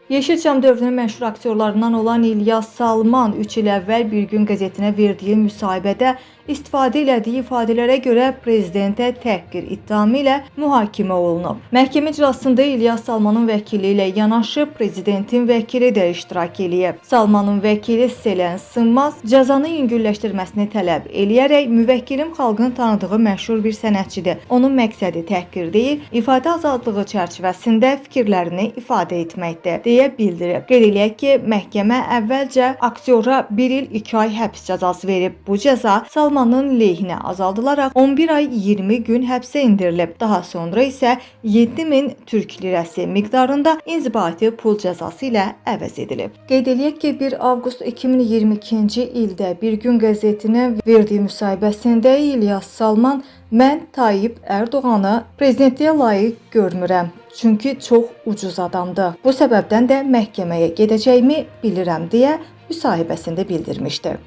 Yeşilçam dövrünün məşhur aktyorlarından olan İlyas Salman 3 il əvvəl Bir Gün qəzetinə verdiyi müsahibədə istifadə elədiyi ifadələrə görə prezidentə təhqir ittihamı ilə mühakimə olunub. Məhkəmə iclasında İlyas Salmanın vəkili ilə yanaşı prezidentin vəkili də iştirak eləyib. Salmanın vəkili Selen Sınmaz cəzanı yüngülləşdirməsini tələb eləyərək müvəkkilim xalqın tanıdığı məşhur bir sənətçidir. Onun məqsədi təhqir deyil, ifadə azadlığı çərçivəsində fikirlərini ifadə etməkdir, deyə bildirib. Qeyd eləyək ki, məhkəmə əvvəlcə aktyora 1 il 2 ay həbs cəzası verib. Bu cəza Salmanın lehinə azaldılaraq 11 ay 20 gün həbsə endirilib. Daha sonra isə 7000 Türk lirəsi miqdarında inzibati pul cəzası ilə əvəz edilib. Qeyd eləyək ki, 1 avqust 2022-ci ildə Bir Gün qəzetinə verdiyi müsahibəsində İlyas Salman mən Tayyip Ərdoğanı prezidentliyə layiq görmürəm. Çünki çox ucuz adamdır. Bu səbəbdən də məhkəməyə gedəcəyimi bilirəm deyə müsahibəsində bildirmişdi.